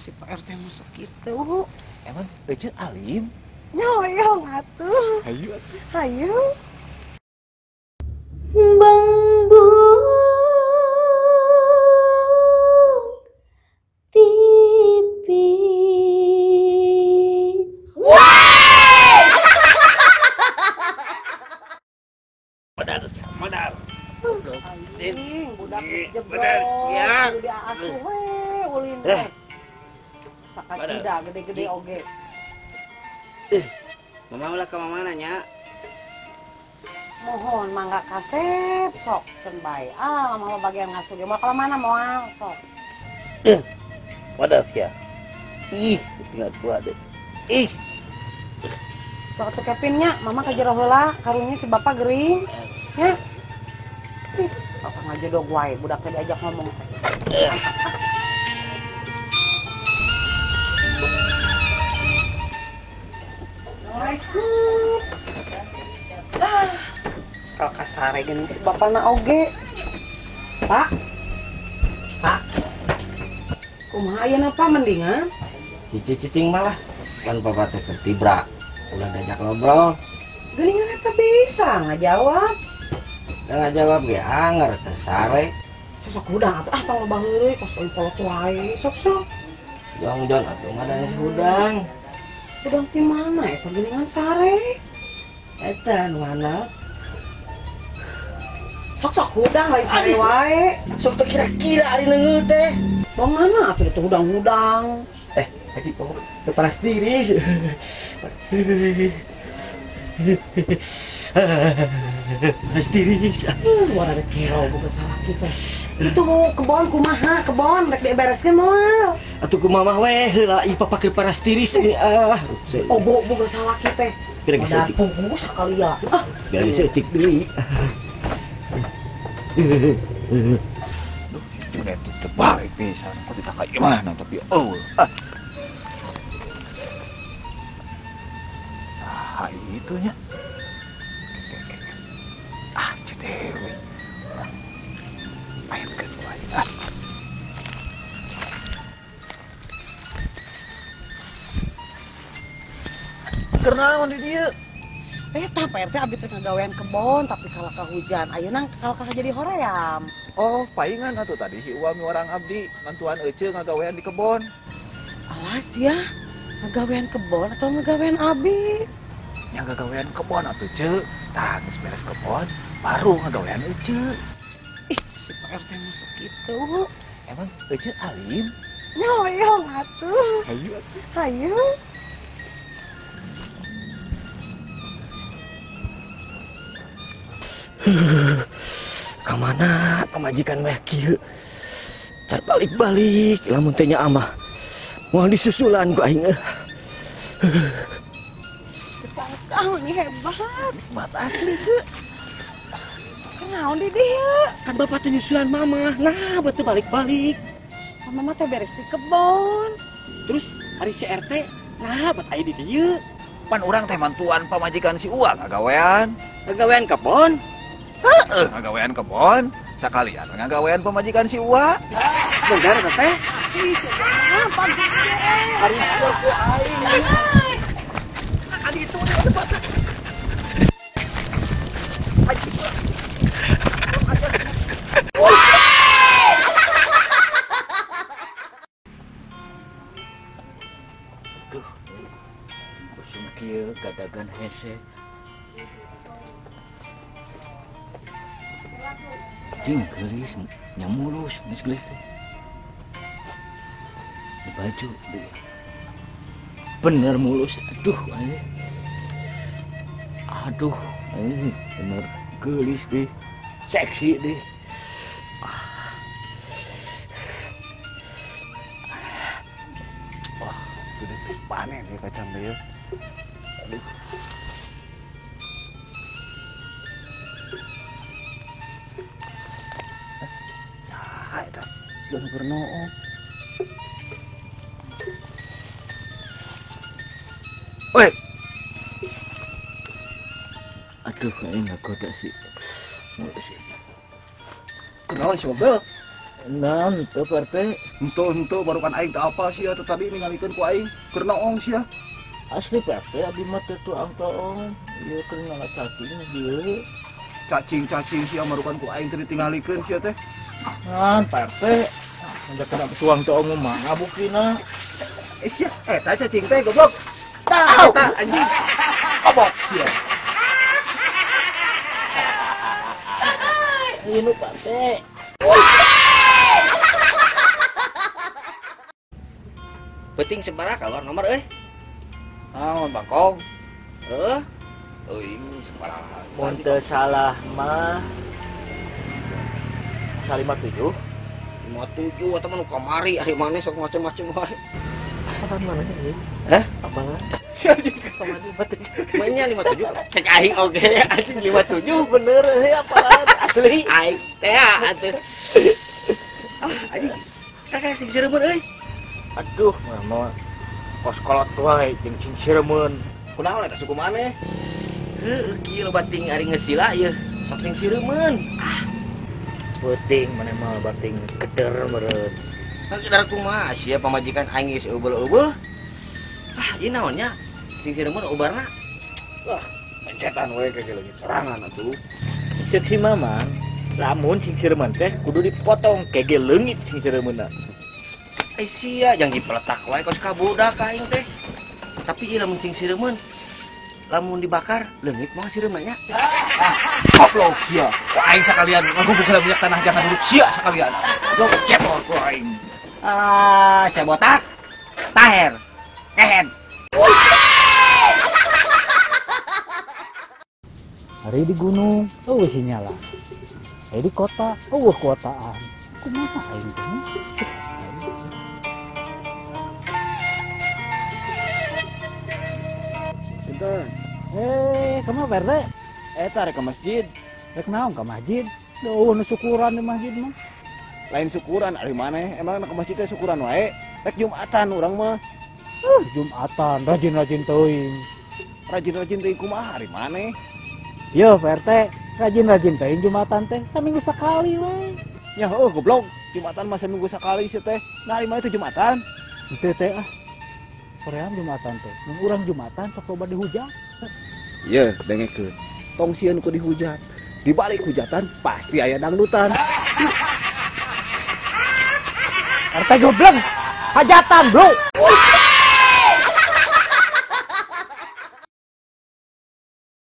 Si Pak RT masuk gitu. Emang Ece alim? Nyoyong atuh. Hayu atuh. Hayu. Bangbu TV. Modal, modal. Anjing, budak jeblok. Bener, kudu diasuh we ulin teh. Sakacida gede-gede oge. Mama ulah ka mana nya? Mohon mangga kasep sok keun bae. Ah, mama bagian ngasuh ge moal ka mana moal sok. Modal sia. Ih, tinggal gua deh. Ih. Sok atuh Kevin nya, mama ka jero heula, karunya si bapak gering. Nya. Ih, bapak ngajedog wae budak teh diajak ngomong teh. Assalamualaikum. Ah, kalau kasare geuning si bapana oge. Pak. Pak. Kumaha ayeuna Pak mendingan? Cicing malah kan bapak teh keur tibra. Ulah diajak ngobrol. Geuningan eta bisa ngajawab. Da ngajawab ge anger teh sare. Sosok hudang atuh ah tong loba heureuy kos euy kolot wae. Sok-sok. Jongjon atuh ngadang si hudang. Hudang ti mana eta geuningan sare? Eta nu mana? Sok-sok hudang lain sare wae. Sok teu kira-kira ari neungeul teh. Bang mana atuh itu hudang-hudang. Haji pokok panas tiris. Panas tiris. Luar ada kero bukan salah kita. Itu kebon kumaha kebon rek dibereskeun moal. Atuh kumaha we heula ieu papa keur panas tiris ini ah. Obo bukan salah kita. Biar geus Modal pugu sakali ya. Ah, biar geus eutik deui. Duh, Junet teu balik pisan. Kok ditaka imahna tapi eueuh. Ah. Saha itu nya? Ah, Ceu Dewi. Maenkeun wae. Ah. Keur naon di dieu? Eta Pak RT abdi teh ngagawean kebon tapi kalah ka hujan. Ayeuna kalah ka jadi hoream. Oh, paingan atuh tadi si Uwa miwarang abdi mantuan Ece ngagawean di kebon. Alas ya, ngagawean kebon atau ngagawean abi? Yang ngagawean kebon atuh Ceu. Tah geus beres kebon baru ngagawean Ece. Ih, si Pak RT masuk gitu. Emang Ece alim? Nyoyong atuh. Hayu atuh. Hayu. Kamana pamajikan weh kieu? Car balik-balik lamun teh nya amah. Moal disusulan ku aing. Kesangka ini hebat. Nikmat asli, Ceu. Kenaon di dieu? Kan bapak teh nyusulan mama. Nah, betul balik-balik. Mama teh beres di kebon. Terus ari si RT, nah bet aya di dieu. Pan urang teh mantuan pamajikan si Uwa ngagawean. Ngagawean kebon? Heeh, ngagawean kebon. Sakalian ngagawean pamajikan si Uwa. Bener teh? Asli sebenarnya bagus deh. Ari ku aing. Adi itu udah batak. Duh, usum kieu gadagan hese. Cing geulis nya mulus geus geulis teh. Di baju deui. Bener mulus, aduh anjing. Aduh, anjing bener geulis deh. Seksi deh. Wah, segede teh panen ya kacang deh. Aduh. Saha eta? Siga nu keur noong. Woi. Aduh, ini ngagoda sih. Mulus sih. Kunaon si mobil? Naon teu Pak RT? Henteu baru kan aing teu apa sia teh tadi ningalikeun ku aing keur noong sia. Asli Pak RT abdi mah teu tuang toong. Ieu keur ngala cacing dieu. Cacing-cacing sia marukan ku aing teh ditingalikeun sia teh. Naon Pak RT? Ada kena tuang toong mah ngabukina. Eh sia, eta cacing teh goblok. Tah eta anjing. Kobok sia. Ieu Pak RT. Penting sabaraha keluar nomor euy. Naon bangkong? Heuh. Euing sabaraha. Mun teu salah mah 57. 57 atau mah nu kamari ari maneh sok macem-macem wae. Apaan mana ieu? Hah? Apaan? Sia jeung kamari 57. Manya 57 cek aing oge anjing 57 bener euy apaan asli. Aing teh atuh. Ah anjing. Kakak sing sireumeun euy. Aduh, mama kos kolot wae jeung cing sireumeun. Kunaon eta suku maneh? Heuh, kieu loba ting ari ngesila ieu. Sok sing sireumeun. Ah. Peuting maneh mah bating keder meureun. Keder kumaha sia pamajikan aing geus eubeul-eubeul. Ah, ieu naon nya? Sing sireumeun ubarna. Wah, pencetan we ke leungit sorangan atuh. Ceuk si Mamang, lamun sing sireumeun teh kudu dipotong kege leungit sing sireumeunna. Ai sia jang dipeletak wae kos ka budak aing teh. Tapi ieu lamun sing sireumeun lamun dibakar leungit moal sireumeun nya. Goblok sia. Wah aing sakalian ngagubuk heula minyak tanah jangan duduk sia sakalian. Goblok cepor ku aing. Ah, sia botak. Taher. Kehen. Hari di gunung eueuh sinyala. Hari di kota eueuh kuotaan. Kumaha aing teh? Eh, kamu Pak RT? Eta rek ke masjid. Rek naon ka masjid? Duh, nu syukuran di masjid mah. Lain syukuran ari maneh, emang ke masjid teh syukuran wae. Rek Jumatan urang mah. Jumatan rajin-rajin teuing. Rajin-rajin teuing kumaha ari maneh? Yo, Pak RT, rajin-rajin teuing Jumatan teh saminggu sakali we. Ya heuh goblok, Jumatan mah saminggu sakali sih teh. Nah, ari maneh teh Jumatan? Henteu teh ah. Korean Jumatan teh. Mun urang Jumatan sok loba dihujat. Ye, dengekeun. Tong sieun ku dihujat. Di balik hujatan pasti aya dangdutan. RT goblok. Hajatan, bro.